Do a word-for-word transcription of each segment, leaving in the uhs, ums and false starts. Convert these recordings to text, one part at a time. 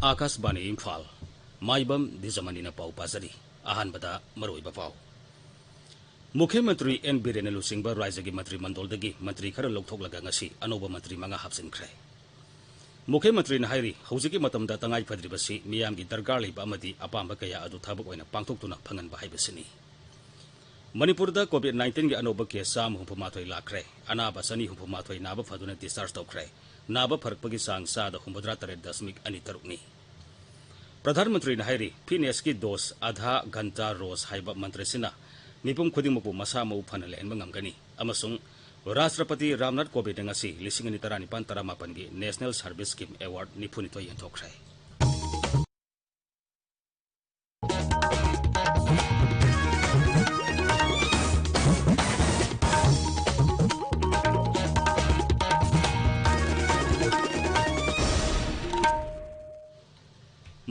ꯑꯥꯀꯥꯁꯕꯥꯅꯤ ꯏꯝꯐꯥꯜ꯫ ꯃꯥꯏꯕꯝ ꯗꯤꯖꯃꯅꯤꯅ ꯄꯥꯎ ꯄꯥꯖꯔꯤ꯫ ꯑꯍꯥꯟꯕꯗ ꯃꯔꯨꯑꯣꯏꯕ ꯄꯥꯎ꯫ ꯃꯨꯈ꯭ꯌ ꯃꯟꯇ꯭ꯔꯤ ꯑꯦꯟ ꯕꯤꯔꯦꯟꯅ ꯂꯨꯆꯤꯡꯕ ꯔꯥꯖ꯭ꯌꯒꯤ ꯃꯟꯇ꯭ꯔꯤ ꯃꯟꯗꯣꯜꯗꯒꯤ ꯃꯟꯇ꯭ꯔꯤ ꯈꯔ ꯂꯧꯊꯣꯛꯂꯒ ꯉꯁꯤ ꯑꯅꯧꯕ ꯃꯟꯇ꯭ꯔꯤ ꯃꯉꯥ ꯍꯥꯞꯆꯤꯟꯈ꯭ꯔꯦ꯫ ꯃꯨꯈ꯭ꯌ ꯃꯟꯇ꯭ꯔꯤꯅ ꯍꯥꯏꯔꯤ, ꯍꯧꯖꯤꯛꯀꯤ ꯃꯇꯝꯗ ꯇꯉꯥꯏ ꯐꯗ꯭ꯔꯤꯕꯁꯤ ꯃꯤꯌꯥꯝꯒꯤ ꯗꯔꯀꯥꯔ ꯂꯩꯕ ꯑꯃꯗꯤ ꯑꯄꯥꯝꯕ ꯀꯌꯥ ꯑꯗꯨ ꯊꯕꯛ ꯑꯣꯏꯅ ꯄꯥꯡꯊꯣꯛꯇꯨꯅ ꯐꯪꯍꯟꯕ ꯍꯥꯏꯕꯁꯤꯅꯤ꯫ ꯃꯅꯤꯄꯨꯔꯗ ꯀꯣꯚꯤꯗ ꯅꯥꯏꯟꯇꯤꯟꯒꯤ ꯑꯅꯧꯕ ꯀꯦꯁ ꯆꯥꯝꯃ ꯍꯨꯝꯐꯨ ꯃꯥꯊꯣꯏ ꯂꯥꯛꯈ꯭ꯔꯦ꯫ ꯑꯅꯥꯕ ꯆꯅꯤ ꯍꯨꯝꯐꯨ ꯃꯥꯊꯣꯏ ꯅꯥꯕ ꯐꯗꯨꯅ ꯗꯤꯁꯆꯥꯔꯖ ꯇꯧꯈ꯭ꯔꯦ꯫ ꯅꯥꯕ ꯐꯔꯛꯄꯒꯤ ꯆꯥꯡ ꯆꯥꯗ ꯍꯨꯝꯐꯨꯇꯔꯥ ꯇꯔꯦꯠ ꯗꯁꯃꯤꯛ ꯑꯅꯤ ꯇꯔꯨꯛꯅꯤ꯫ ꯄ꯭ꯔꯙꯥꯟ ꯃꯟꯇ꯭ꯔꯤꯅ ꯍꯥꯏꯔꯤ, ꯐꯤꯠꯅꯦꯁꯀꯤ ꯗꯣꯁ ꯑꯥꯙꯥ ꯘꯟꯇꯥ ꯔꯣꯖ ꯍꯥꯏꯕ ꯃꯟꯇ꯭ꯔꯁꯤꯅ ꯃꯤꯄꯨꯝ ꯈꯨꯗꯤꯡꯃꯛꯄꯨ ꯃꯁꯥ ꯃꯎ ꯐꯅ ꯂꯩꯍꯟꯕ ꯉꯝꯒꯅꯤ ꯑꯃꯁꯨꯡ ꯔꯥꯁꯇ꯭ꯔꯄꯇꯤ ꯔꯥꯝꯅꯥꯊ ꯀꯣꯕꯤꯟꯗ ꯉꯁꯤ ꯂꯤꯁꯤꯡ ꯑꯅꯤ ꯇꯔꯥꯅꯤꯄꯥꯟ ꯇꯔꯥꯃꯥꯄꯟꯒꯤ ꯅꯦꯁꯅꯦꯜ ꯁꯔꯚꯤꯁ ꯁ꯭ꯀꯤꯝ ꯑꯦꯋꯥꯔꯗ ꯅꯤꯐꯨꯅꯤꯊꯣꯏ ꯌꯦꯟꯊꯣꯛꯈ꯭ꯔꯦ꯫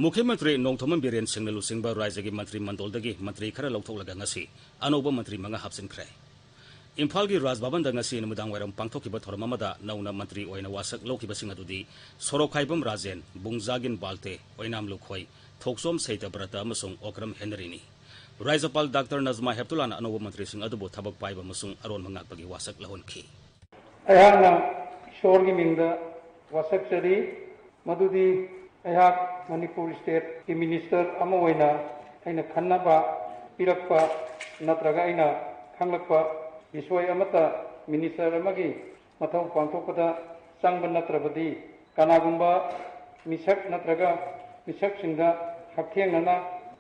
ꯃꯨꯈ꯭ꯌ ꯃꯟꯇ꯭ꯔꯤ ꯅꯣꯡꯊꯣꯝꯕꯝ ꯕꯤꯔꯦꯟ ꯁꯤꯡꯅ ꯂꯨꯆꯤꯡꯕ ꯔꯥꯖ꯭ꯌꯒꯤ ꯃꯟꯇ꯭ꯔꯤ ꯃꯟꯗꯣꯜꯗꯒꯤ ꯃꯟꯇ꯭ꯔꯤ ꯈꯔ ꯂꯧꯊꯣꯛꯂꯒ ꯉꯁꯤ ꯑꯅꯧꯕ ꯃꯟꯇ꯭ꯔꯤ ꯃꯉꯥ ꯍꯥꯞꯆꯤꯟꯈ꯭ꯔꯦ꯫ ꯏꯝꯐꯥꯜꯒꯤ ꯔꯥꯖ ꯚꯕꯟꯗ ꯉꯁꯤ ꯅꯨꯃꯤꯗꯥꯡ ꯋꯥꯏꯔꯝ ꯄꯥꯡꯊꯣꯛꯈꯤꯕ ꯊꯧꯔꯝ ꯑꯃꯗ ꯅꯧꯅ ꯃꯟꯇ꯭ꯔꯤ ꯑꯣꯏꯅ ꯋꯥꯁꯛ ꯂꯧꯈꯤꯕꯁꯤꯡ ꯑꯗꯨꯗꯤ ꯁꯣꯔꯣꯛꯈꯥꯏꯕꯝ ꯔꯥꯖꯦꯟ, ꯕꯨꯡꯖꯥꯒꯤꯟ ꯕꯥꯜꯇꯦ, ꯑꯣꯏꯅꯥꯝ ꯂꯨꯈꯣꯏ, ꯊꯣꯛꯆꯣꯝ ꯁꯩꯇꯕ꯭ꯔꯇ ꯑꯃꯁꯨꯡ ꯑꯣꯀ꯭ꯔꯝ ꯍꯦꯅꯔꯤꯅꯤ꯫ ꯔꯥꯖ꯭ꯌꯄꯥꯜ ꯗꯥꯛꯇꯔ ꯅꯖꯃꯥ ꯍꯦꯞꯇꯨꯂꯥꯅ ꯑꯅꯧꯕ ꯃꯟꯇ꯭ꯔꯤꯁꯤꯡ ꯑꯗꯨꯕꯨ ꯊꯕꯛ ꯄꯥꯏꯕ ꯑꯃꯁꯨꯡ ꯑꯔꯣꯟꯕ ꯉꯥꯛꯄꯒꯤ ꯋꯥꯁꯛ ꯂꯧꯍꯟꯈꯤ꯫ ꯑꯩꯍꯥꯛꯅ ꯏꯁꯣꯔꯒꯤ ꯃꯤꯡꯗ ꯋꯥꯁꯛꯆꯔꯤ꯫ ꯃꯗꯨꯗꯤ ꯑꯩꯍꯥꯛ ꯃꯅꯤꯄꯨꯔ ꯁ꯭ꯇꯦꯠꯀꯤ ꯃꯤꯅꯤꯁꯇꯔ ꯑꯃ ꯑꯣꯏꯅ ꯑꯩꯅ ꯈꯟꯅꯕ ꯄꯤꯔꯛꯄ ꯅꯠꯇ꯭ꯔꯒ ꯑꯩꯅ ꯈꯪꯂꯛꯄ ꯕꯤꯁꯣꯏ ꯑꯃꯠꯇ ꯃꯤꯅꯤꯁꯇꯔ ꯑꯃꯒꯤ ꯃꯊꯧ ꯄꯥꯡꯊꯣꯛꯄꯗ ꯆꯪꯕ ꯅꯠꯇ꯭ꯔꯕꯗꯤ ꯀꯅꯥꯒꯨꯝꯕ ꯃꯤꯁꯛ ꯅꯠꯇ꯭ꯔꯒ ꯃꯤꯁꯛꯁꯤꯡꯗ ꯍꯛꯊꯦꯡꯅꯅ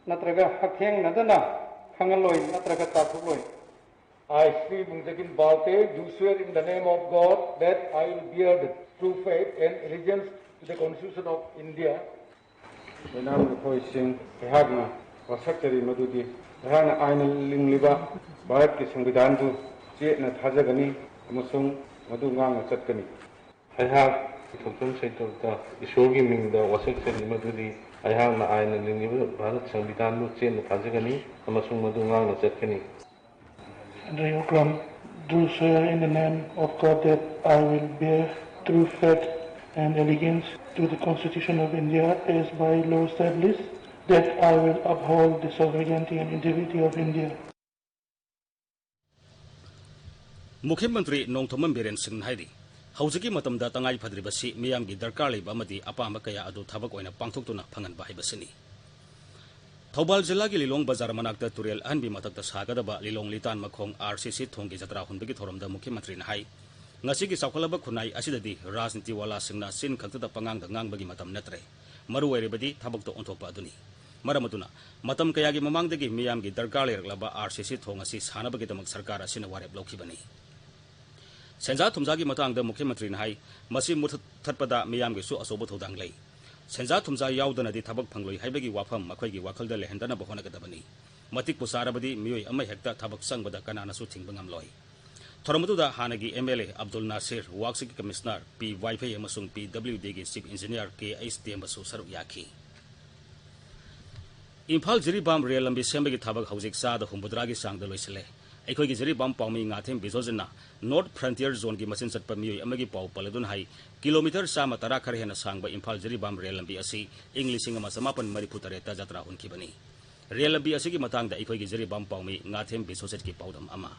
ꯅꯠꯇ꯭ꯔꯒ ꯍꯛꯊꯦꯡꯅꯗꯅ ꯈꯪꯍꯜꯂꯣꯏ ꯅꯠꯇ꯭ꯔꯒ ꯇꯥꯛꯊꯣꯛꯂꯣꯏ꯫ I, Sri Bungjakin Balte, do swear in the name of God that I will bear the true faith and allegiance to the Constitution of India. ꯑꯣꯏꯅꯥꯝ ꯂꯨꯈꯣꯏꯁꯤꯡ ꯑꯩꯍꯥꯛꯅ ꯋꯥꯁꯛꯆꯔꯤ ꯃꯗꯨꯗꯤ ꯑꯩꯍꯥꯛꯅ ꯑꯥꯏꯟꯅ ꯂꯤꯡꯂꯤꯕ ꯚꯥꯔꯠꯀꯤ ꯁꯪꯕꯤꯙꯥꯟꯕꯨ ꯆꯦꯠꯅ ꯊꯥꯖꯒꯅꯤ ꯑꯃꯁꯨꯡ ꯃꯗꯨ ꯉꯥꯛꯅ ꯆꯠꯀꯅꯤ꯫ ꯑꯩꯍꯥꯛ ꯊꯣꯛꯆꯣꯝ ꯁꯩꯇꯕꯇ ꯏꯁꯣꯔꯒꯤ ꯃꯤꯡꯗ ꯋꯥꯁꯛꯆꯔꯤ ꯃꯗꯨꯗꯤ ꯑꯩꯍꯥꯛꯅ ꯑꯥꯏꯟꯅ ꯂꯤꯡꯂꯤꯕ ꯚꯥꯔꯠ ꯁꯪꯕꯤꯙꯥꯟꯕꯨ ꯆꯦꯠꯅ ꯊꯥꯖꯒꯅꯤ ꯑꯃꯁꯨꯡ ꯃꯗꯨ ꯉꯥꯛꯅ ꯆꯠꯀꯅꯤ꯫ Andrei Okram, do swear in the name of God that I will bear true faith and allegiance to the Constitution of India as by law established, that I will uphold the sovereignty and integrity of India. ꯃꯨꯈ꯭ꯌ ꯃꯟꯇ꯭ꯔꯤ ꯅꯣꯡꯊꯣꯝꯕꯝ ꯕꯤꯔꯦꯟ ꯁꯤꯡꯅ ꯍꯥꯏꯔꯤ, ꯍꯧꯖꯤꯛꯀꯤ ꯃꯇꯝꯗ ꯇꯉꯥꯏ ꯐꯗ꯭ꯔꯤꯕꯁꯤ ꯃꯤꯌꯥꯝꯒꯤ ꯗꯔꯀꯥꯔ ꯂꯩꯕ ꯑꯃꯗꯤ ꯑꯄꯥꯝꯕ ꯀꯌꯥ ꯑꯗꯨ ꯊꯕꯛ ꯑꯣꯏꯅ ꯄꯥꯡꯊꯣꯛꯇꯨꯅ ꯐꯪꯍꯟꯕ ꯍꯥꯏꯕꯁꯤꯅꯤ꯫ ꯊꯧꯕꯥꯜ ꯖꯤꯂꯥꯒꯤ ꯂꯤꯂꯣꯡ ꯕꯖꯥꯔ ꯃꯅꯥꯛꯇ ꯇꯨꯔꯦꯜ ꯑꯍꯟꯕꯤ ꯃꯊꯛꯇ ꯁꯥꯒꯗꯕ ꯂꯤꯂꯣꯡ ꯂꯤꯇꯥꯟ ꯃꯈꯣꯡ ꯑꯥꯔ ꯁꯤ ꯁꯤ ꯊꯣꯡꯒꯤ ꯖꯇ꯭ꯔꯥ ꯍꯨꯟꯕꯒꯤ ꯊꯧꯔꯝꯗ ꯃꯨꯈ꯭ꯌ ꯃꯟꯇ꯭ꯔꯤꯅ ꯍꯥꯏ, ꯉꯁꯤꯒꯤ ꯆꯥꯎꯈꯠꯂꯕ ꯈꯨꯟꯅꯥꯏ ꯑꯁꯤꯗꯗꯤ ꯔꯥꯖꯅꯤꯇꯤꯋꯥꯂꯥꯁꯤꯡꯅ ꯆꯤꯟ ꯈꯛꯇꯗ ꯄꯉꯥꯡꯗ ꯉꯥꯡꯕꯒꯤ ꯃꯇꯝ ꯅꯠꯇ꯭ꯔꯦ꯫ ꯃꯔꯨ ꯑꯣꯏꯔꯤꯕꯗꯤ ꯊꯕꯛꯇ ꯑꯣꯟꯊꯣꯛꯄ ꯑꯗꯨꯅꯤ꯫ ꯃꯔꯝ ꯑꯗꯨꯅ ꯃꯇꯝ ꯀꯌꯥꯒꯤ ꯃꯃꯥꯡꯗꯒꯤ ꯃꯤꯌꯥꯝꯒꯤ ꯗꯔꯀꯥꯔ ꯂꯩꯔꯛꯂꯕ ꯑꯥꯔ ꯁꯤ ꯁꯤ ꯊꯣꯡ ꯑꯁꯤ ꯁꯥꯅꯕꯒꯤꯗꯃꯛ ꯁꯔꯀꯥꯔ ꯑꯁꯤꯅ ꯋꯥꯔꯦꯞ ꯂꯧꯈꯤꯕꯅꯤ꯫ ꯁꯦꯟꯖꯥ ꯊꯨꯝꯖꯥꯒꯤ ꯃꯇꯥꯡꯗ ꯃꯨꯈ꯭ꯌ ꯃꯟꯇ꯭ꯔꯤꯅ ꯍꯥꯏ, ꯃꯁꯤ ꯃꯨꯊꯠꯄꯗ ꯃꯤꯌꯥꯝꯒꯤꯁꯨ ꯑꯆꯧꯕ ꯊꯧꯗꯥꯡ ꯂꯩ꯫ ꯁꯦꯟꯖꯥ ꯊꯨꯝꯖꯥ ꯌꯥꯎꯗꯅꯗꯤ ꯊꯕꯛ ꯐꯪꯂꯣꯏ ꯍꯥꯏꯕꯒꯤ ꯋꯥꯐꯝ ꯃꯈꯣꯏꯒꯤ ꯋꯥꯈꯜꯗ ꯂꯩꯍꯟꯗꯅꯕ ꯍꯣꯠꯅꯒꯗꯕꯅꯤ꯫ ꯃꯇꯤꯛꯄꯨ ꯆꯥꯔꯕꯗꯤ ꯃꯤꯑꯣꯏ ꯑꯃ ꯍꯦꯛꯇ ꯊꯕꯛ ꯆꯪꯕꯗ ꯀꯅꯥꯅꯁꯨ ꯊꯤꯡꯕ ꯉꯝꯂꯣꯏ꯫ ꯊꯧꯔꯝ ꯑꯗꯨꯗ ꯍꯥꯟꯅꯒꯤ M L A Abdul Nasir, ꯋꯥꯛꯁꯤꯒꯤ ꯀꯃꯤꯁꯅꯔ ꯄꯤ ꯋꯥꯏꯐꯩ ꯑꯃꯁꯨꯡ ꯄꯤ ꯗꯕ꯭ꯂꯤꯎ ꯗꯤꯒꯤ ꯆꯤꯐ ꯏꯟꯖꯤꯅꯤꯌꯔ ꯀꯦ ꯑꯩꯆ ꯇꯦꯝꯕꯁꯨ ꯁꯔꯨꯛ ꯌꯥꯈꯤ꯫ ꯏꯝꯐꯥꯜ ꯖꯤꯔꯤꯕꯥꯝ ꯔꯦꯜ ꯂꯝꯕꯤ ꯁꯦꯝꯕꯒꯤ ꯊꯕꯛ ꯍꯧꯖꯤꯛ ꯆꯥꯗ ꯍꯨꯝꯐꯨꯇꯔꯥꯒꯤ ꯆꯥꯡꯗ ꯂꯣꯏꯁꯤꯜꯂꯦ꯫ ꯑꯩꯈꯣꯏꯒꯤ ꯖꯤꯔꯤꯕꯥꯝ ꯄꯥꯎꯃꯤ ꯉꯥꯊꯦꯝ ꯕꯤꯁꯣꯖꯤꯠꯅ ꯅꯣꯔꯠ ꯐ꯭ꯔꯟꯇꯤꯌꯔ ꯖꯣꯟꯒꯤ ꯃꯆꯤꯟ ꯆꯠꯄ ꯃꯤꯑꯣꯏ ꯑꯃꯒꯤ ꯄꯥꯎ ꯄꯜꯂꯗꯨꯅ ꯍꯥꯏ, ꯀꯤꯂꯣꯃꯤꯇꯔ ꯆꯥꯝꯃ ꯇꯔꯥ ꯈꯔ ꯍꯦꯟꯅ ꯁꯥꯡꯕ ꯏꯝꯐꯥꯜ ꯖꯤꯔꯤꯕꯥꯝ ꯔꯦꯜ ꯂꯝꯕꯤ ꯑꯁꯤ ꯏꯪ ꯂꯤꯁꯤꯡ ꯑꯃ ꯆꯃꯥꯄꯟ ꯃꯔꯤꯐꯨ ꯇꯔꯦꯠꯇ ꯖꯇ꯭ꯔꯥ ꯍꯨꯟꯈꯤꯕꯅꯤ꯫ ꯔꯦꯜ ꯂꯝꯕꯤ ꯑꯁꯤꯒꯤ ꯃꯇꯥꯡꯗ ꯑꯩꯈꯣꯏꯒꯤ ꯖꯤꯔꯤꯕꯥꯝ ꯄꯥꯎꯃꯤ ꯉꯥꯊꯦꯝ ꯕꯤꯁꯣꯖꯤꯠꯀꯤ ꯄꯥꯎꯗꯝ ꯑꯃ꯫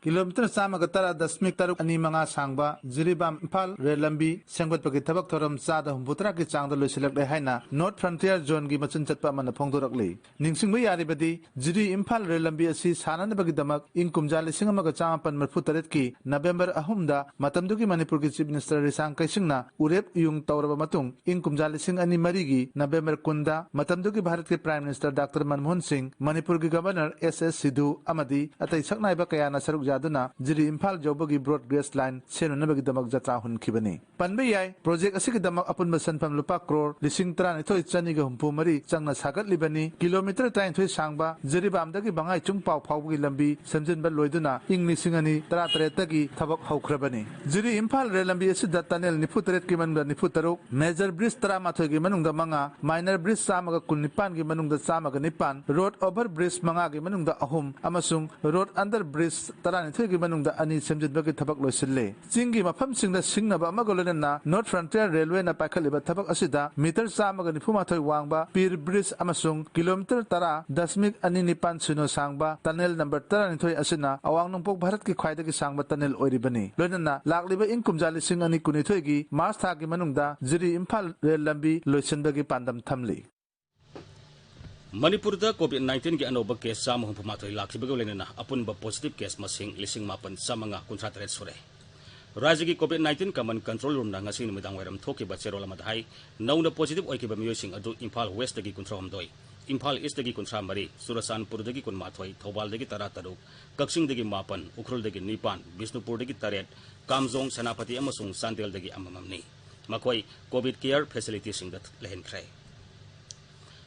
ꯀꯤꯂꯣꯃꯤꯇꯔ ꯆꯥꯝꯃꯒ ꯇꯔꯥ ꯗꯁꯃꯤꯛ ꯇꯔꯨꯛ ꯑꯅꯤ ꯃꯉꯥ ꯁꯥꯡꯕ ꯖꯤꯔꯤꯕꯥꯝ ꯏꯝꯐꯥꯜ ꯔꯦꯜ ꯂꯝꯕꯤ ꯁꯦꯝꯒꯠꯄꯒꯤ ꯊꯕꯛ ꯊꯧꯔꯝ ꯆꯥꯗ ꯍꯨꯝꯐꯨꯇꯔꯥꯒꯤ ꯆꯥꯡꯗ ꯂꯣꯏꯁꯤꯜꯂꯛꯂꯦ ꯍꯥꯏꯅ ꯅꯣꯔꯠ ꯐ꯭ꯔꯟꯇꯤꯌꯔ ꯖꯣꯟꯒꯤ ꯃꯆꯤꯟ ꯆꯠꯄ ꯑꯃꯅ ꯐꯣꯡꯗꯣꯔꯛꯂꯤ꯫ ꯅꯤꯡꯁꯤꯡꯕ ꯌꯥꯔꯤꯕꯗꯤ, ꯖꯤꯔꯤ ꯏꯝꯐꯥꯜ ꯔꯦꯜ ꯂꯝꯕꯤ ꯑꯁꯤ ꯁꯥꯅꯅꯕꯒꯤꯗꯃꯛ ꯏꯪ ꯀꯨꯝꯖꯥ ꯂꯤꯁꯤꯡ ꯑꯃꯒ ꯆꯥꯃꯥꯄꯟ ꯃꯔꯤꯐꯨ ꯇꯔꯦꯠꯀꯤ ꯅꯕꯦꯝꯕꯔ ꯑꯍꯨꯝꯗ ꯃꯇꯝꯗꯨꯒꯤ ꯃꯅꯤꯄꯨꯔꯒꯤ ꯆꯤꯐ ꯃꯤꯅꯤꯁꯇꯔ ꯔꯤꯁꯥꯡ ꯀꯩꯁꯤꯡꯅ ꯎꯔꯦꯞ ꯎꯌꯨꯡ ꯇꯧꯔꯕ ꯃꯇꯨꯡ, ꯏꯪ ꯀꯨꯝꯖꯥ ꯂꯤꯁꯤꯡ ꯑꯅꯤ ꯃꯔꯤꯒꯤ ꯅꯕꯦꯝꯕꯔ ꯀꯨꯟꯗ ꯃꯇꯝꯗꯨꯒꯤ ꯚꯥꯔꯠꯀꯤ ꯄ꯭ꯔꯥꯏꯝ ꯃꯤꯅꯤꯁꯇꯔ ꯗꯥꯛꯇꯔ ꯃꯟꯃꯣꯍꯟ ꯁꯤꯡ, ꯃꯅꯤꯄꯨꯔꯒꯤ ꯒꯚꯔꯅꯔ ꯑꯦꯁ ꯑꯦꯁ ꯁꯤꯙꯨ ꯑꯃꯗꯤ ꯑꯇꯩ ꯁꯛꯅꯥꯏꯕ ꯀꯌꯥꯅ ꯁꯔꯨꯛ ꯌꯥꯗꯨꯅ ꯖꯤꯔꯤ ꯏꯝꯐꯥꯜ ꯌꯧꯕꯒꯤ ꯕ꯭ꯔꯣꯗ ꯒꯦꯖ ꯂꯥꯏꯟ ꯁꯦꯝꯅꯅꯕꯒꯤꯗꯃꯛ ꯖꯇ꯭ꯔꯥ ꯍꯨꯟꯈꯤꯕꯅꯤ꯫ ꯄꯟꯕ ꯌꯥꯏ, ꯄ꯭ꯔꯣꯖꯦꯛ ꯑꯁꯤꯒꯤꯗꯃꯛ ꯑꯄꯨꯟꯕ ꯁꯦꯟꯐꯝ ꯂꯨꯄꯥ ꯀ꯭ꯔꯣꯔ ꯂꯤꯁꯤꯡ ꯇꯔꯥꯅꯤꯊꯣꯏ ꯆꯅꯤꯒ ꯍꯨꯝꯐꯨ ꯃꯔꯤ ꯆꯪꯅ ꯁꯥꯒꯠꯂꯤꯕꯅꯤ꯫ ꯀꯤꯂꯣꯃꯤꯇꯔ ꯇꯔꯥꯅꯤꯊꯣꯏ ꯁꯥꯡꯕ ꯖꯤꯔꯤꯕꯥꯝꯗꯒꯤ ꯚꯉꯥꯏꯆꯨꯡ ꯄꯥꯎ ꯐꯥꯎꯕꯒꯤ ꯂꯝꯕꯤ ꯁꯦꯝꯖꯤꯟꯕ ꯂꯣꯏꯗꯨꯅ ꯏꯪ ꯂꯤꯁꯤꯡ ꯑꯅꯤ ꯇꯔꯥꯇꯔꯦꯠꯇꯒꯤ ꯊꯕꯛ ꯍꯧꯈ꯭ꯔꯕꯅꯤ꯫ ꯖꯤꯔꯤ ꯏꯝꯐꯥꯜ ꯔꯦꯜ ꯂꯝꯕꯤ ꯑꯁꯤꯗ ꯇꯅꯦꯜ ꯅꯤꯐꯨꯇꯔꯦꯠꯀꯤ ꯃꯅꯨꯡꯗ ꯅꯤꯐꯨꯇꯔꯨꯛ, ꯃꯦꯖꯔ ꯕ꯭ꯔꯤꯖ ꯇꯔꯥꯃꯥꯊꯣꯏꯒꯤ ꯃꯅꯨꯡꯗ ꯃꯉꯥ, ꯃꯥꯏꯅꯔ ꯕ꯭ꯔꯤꯖ ꯆꯥꯝꯃꯒ ꯀꯨꯟꯅꯤꯄꯥꯟꯒꯤ ꯃꯅꯨꯡꯗ ꯆꯥꯝꯃꯒ ꯅꯤꯄꯥꯟ, ꯔꯣꯗ ꯑꯣꯚꯔ ꯕ꯭ꯔꯤꯖ ꯃꯉꯥꯒꯤ ꯃꯅꯨꯡꯗ ꯑꯍꯨꯝ ꯑꯃꯁꯨꯡ ꯔꯣꯗ ꯑꯟꯗꯔ ꯕ꯭ꯔꯤꯖ ꯇꯔꯥ ꯅꯤꯊꯣꯏꯒꯤ ꯃꯅꯨꯡꯗ ꯑꯅꯤ ꯁꯦꯝꯖꯤꯟꯕꯒꯤ ꯊꯕꯛ ꯂꯣꯏꯁꯤꯜꯂꯦ꯫ ꯆꯤꯡꯒꯤ ꯃꯐꯝꯁꯤꯡꯗ ꯁꯤꯡꯅꯕ ꯑꯃꯒ ꯂꯣꯏꯅꯅ North Frontier Railwayꯅ ꯄꯥꯏꯈꯠꯂꯤꯕ ꯊꯕꯛ ꯑꯁꯤꯗ ꯃꯤꯇꯔ ꯆꯥꯝꯃꯒ ꯅꯤꯐꯨ ꯃꯥꯊꯣꯏ ꯋꯥꯡꯕ ꯄꯤꯔ ꯕ꯭ꯔꯤꯖ ꯑꯃꯁꯨꯡ ꯀꯤꯂꯣꯃꯤꯇꯔ ꯇꯔꯥ ꯗꯁꯃꯤꯛ ꯑꯅꯤ ꯅꯤꯄꯥꯟ ꯁꯤꯅꯣ ꯁꯥꯡꯕ ꯇꯅꯦꯜ ꯅꯝꯕꯔ ꯇꯔꯥꯅꯤꯊꯣꯏ ꯑꯁꯤꯅ ꯑꯋꯥꯡ ꯅꯣꯡꯄꯣꯛ ꯚꯥꯔꯠꯀꯤ ꯈ꯭ꯋꯥꯏꯗꯒꯤ ꯁꯥꯡꯕ ꯇꯅꯦꯜ ꯑꯣꯏꯔꯤꯕꯅꯤ꯫ ꯂꯣꯏꯅꯅ ꯂꯥꯛꯂꯤꯕ ꯏꯪ ꯀꯨꯝꯖꯥ ꯂꯤꯁꯤꯡ ꯑꯅꯤ ꯀꯨꯟꯅꯤꯊꯣꯏꯒꯤ ꯃꯥꯔꯆ ꯊꯥꯒꯤ ꯃꯅꯨꯡꯗ ꯖꯤꯔꯤ ꯏꯝꯐꯥꯜ ꯔꯦꯜ ꯂꯝꯕꯤ ꯂꯣꯏꯁꯤꯟꯕꯒꯤ ꯄꯥꯟꯗꯝ ꯊꯝꯂꯤ꯫ ꯃꯅꯤꯄꯨꯔꯗ COVID nineteenꯒꯤ ꯑꯅꯧꯕ ꯀꯦꯁ ꯆꯥꯝꯃ ꯍꯨꯝꯐꯨ ꯃꯥꯊꯣꯏ ꯂꯥꯛꯈꯤꯕꯒ ꯂꯣꯏꯅꯅ ꯑꯄꯨꯟꯕ ꯄꯣꯖꯤꯇꯤꯚ ꯀꯦꯁ ꯃꯁꯤꯡ ꯂꯤꯁꯤꯡ ꯃꯥꯄꯟ ꯆꯥꯝꯃꯉꯥ ꯀꯨꯟꯊ꯭ꯔꯥ ꯇꯔꯦꯠ ꯁꯨꯔꯦ꯫ ꯔꯥꯖ꯭ꯌꯒꯤ COVID nineteen common control roomꯅ ꯉꯁꯤ ꯅꯨꯃꯤꯗꯥꯡ ꯋꯥꯏꯔꯝ ꯊꯣꯛꯈꯤꯕ ꯆꯦꯔꯣꯜ ꯑꯃꯗ ꯍꯥꯏ, ꯅꯧꯅ ꯄꯣꯖꯤꯇꯤꯚ ꯑꯣꯏꯈꯤꯕ ꯃꯤꯑꯣꯏꯁꯤꯡ ꯑꯗꯨ ꯏꯝꯐꯥꯜ ꯋꯦꯁꯇꯒꯤ ꯀꯨꯟꯊ꯭ꯔꯥꯍꯨꯝꯗꯣꯏ, ꯏꯝꯐꯥꯜ ꯏꯁꯇꯒꯤ ꯀꯨꯟꯊ꯭ꯔꯥ ꯃꯔꯤ, ꯆꯨꯔꯆꯥꯟꯄꯨꯔꯗꯒꯤ ꯀꯨꯟꯃꯥꯊꯣꯏ, ꯊꯧꯕꯥꯜꯗꯒꯤ ꯇꯔꯥ ꯇꯔꯨꯛ, ꯀꯛꯆꯤꯡꯗꯒꯤ ꯃꯥꯄꯟ, ꯎꯈ꯭ꯔꯨꯜꯗꯒꯤ ꯅꯤꯄꯥꯟ, ꯕꯤꯁꯅꯨꯄꯨꯔꯗꯒꯤ ꯇꯔꯦꯠ, ꯀꯥꯝꯖꯣꯡ, ꯁꯦꯅꯥꯄꯇꯤ ꯑꯃꯁꯨꯡ ꯆꯥꯟꯗꯦꯜꯗꯒꯤ ꯑꯃꯃꯝꯅꯤ꯫ ꯃꯈꯣꯏ COVID care facilityꯁꯤꯡꯗ ꯂꯩꯍꯟꯈ꯭ꯔꯦ꯫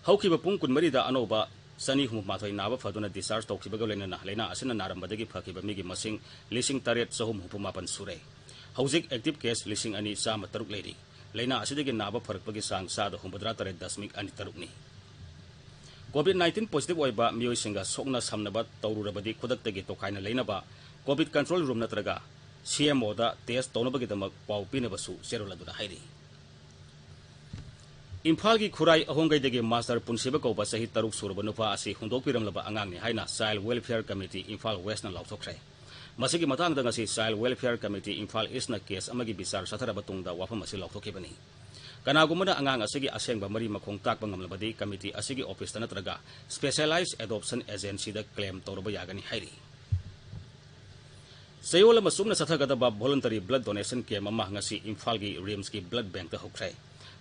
ꯍꯧꯈꯤꯕ ꯄꯨꯡ ꯀꯨꯟꯃꯔꯤꯗ ꯑꯅꯧꯕ ꯆꯅꯤ ꯍꯨꯝꯐꯨ ꯃꯥꯊꯣꯏ ꯅꯥꯕ ꯐꯗꯨꯅ discharge ꯇꯧꯈꯤꯕꯒ ꯂꯣꯏꯅꯅ ꯂꯥꯏꯅꯥ ꯑꯁꯤꯅ ꯅꯥꯔꯝꯕꯗꯒꯤ ꯐꯈꯤꯕ ꯃꯤꯒꯤ ꯃꯁꯤꯡ ꯂꯤꯁꯤꯡ ꯇꯔꯦꯠ ꯆꯍꯨꯝ ꯍꯨꯝꯐꯨ ꯃꯥꯄꯟ ꯁꯨꯔꯦ꯫ ꯍꯧꯖꯤꯛ active case ꯂꯤꯁꯤꯡ ꯑꯅꯤ ꯆꯥꯝꯃ ꯇꯔꯨꯛ ꯂꯩꯔꯤ꯫ ꯂꯥꯏꯅꯥ ꯑꯁꯤꯗꯒꯤ ꯅꯥꯕ ꯐꯔꯛꯄꯒꯤ ꯆꯥꯡ ꯆꯥꯗ ꯍꯨꯝꯐꯨꯇꯔꯥ ꯇꯔꯦꯠ ꯗꯁꯃꯤꯛ ꯑꯅꯤ ꯇꯔꯨꯛꯅꯤ꯫ COVID nineteen positive ꯑꯣꯏꯕ ꯃꯤꯑꯣꯏꯁꯤꯡꯒ ꯁꯣꯛꯅ ꯁꯝꯅꯕ ꯇꯧꯔꯨꯔꯕꯗꯤ ꯈꯨꯗꯛꯇꯒꯤ ꯇꯣꯈꯥꯏꯅ ꯂꯩꯅꯕ COVID control room ꯅꯠꯇ꯭ꯔꯒ CMOꯗ test ꯇꯧꯅꯕꯒꯤꯗꯃꯛ ꯄꯥꯎ ꯄꯤꯅꯕꯁꯨ ꯆꯦꯔꯣꯜ ꯑꯗꯨꯅ ꯍꯥꯏꯔꯤ꯫ ꯏꯝꯐꯥꯜꯒꯤ ꯈꯨꯔꯥꯏ ꯑꯍꯣꯡꯒꯩꯗꯒꯤ ꯃꯥꯁꯇꯔ ꯄꯨꯟꯁꯤꯕ ꯀꯧꯕ ꯆꯍꯤ ꯇꯔꯨꯛ ꯁꯨꯔꯕ ꯅꯨꯄꯥ ꯑꯁꯤ ꯍꯨꯟꯗꯣꯛꯄꯤꯔꯝꯂꯕ ꯑꯉꯥꯡꯅꯤ ꯍꯥꯏꯅ Child Welfare Committee ꯏꯝꯐꯥꯜ ꯋꯦꯁꯅ ꯂꯥꯎꯊꯣꯛꯈ꯭ꯔꯦ꯫ ꯃꯁꯤꯒꯤ ꯃꯇꯥꯡꯗ ꯉꯁꯤ Child Welfare Committee Imphal ꯏꯁꯅ case ꯑꯃꯒꯤ ꯕꯤꯆꯥꯔ ꯆꯠꯊꯔꯕ ꯇꯨꯡꯗ ꯋꯥꯐꯝ ꯑꯁꯤ ꯂꯥꯎꯊꯣꯛꯈꯤꯕꯅꯤ꯫ ꯀꯅꯥꯒꯨꯝꯕꯅ ꯑꯉꯥꯡ ꯑꯁꯤꯒꯤ ꯑꯁꯦꯡꯕ ꯃꯔꯤ ꯃꯈꯣꯡ ꯇꯥꯛꯄ ꯉꯝꯂꯕꯗꯤ committee ꯑꯁꯤꯒꯤ officeꯇ ꯅꯠꯇ꯭ꯔꯒ Specialized Adoption Agencyꯗ claim ꯇꯧꯔꯕ ꯌꯥꯒꯅꯤ ꯍꯥꯏꯔꯤ꯫ ꯆꯌꯣꯜ ꯑꯃ ꯆꯨꯞꯅ ꯆꯠꯊꯒꯗꯕ voluntary blood donation camp ꯑꯃ ꯉꯁꯤ ꯏꯝꯐꯥꯜꯒꯤ ꯔꯤꯝꯁꯀꯤ blood bankꯇ ꯍꯧꯈ꯭ꯔꯦ꯫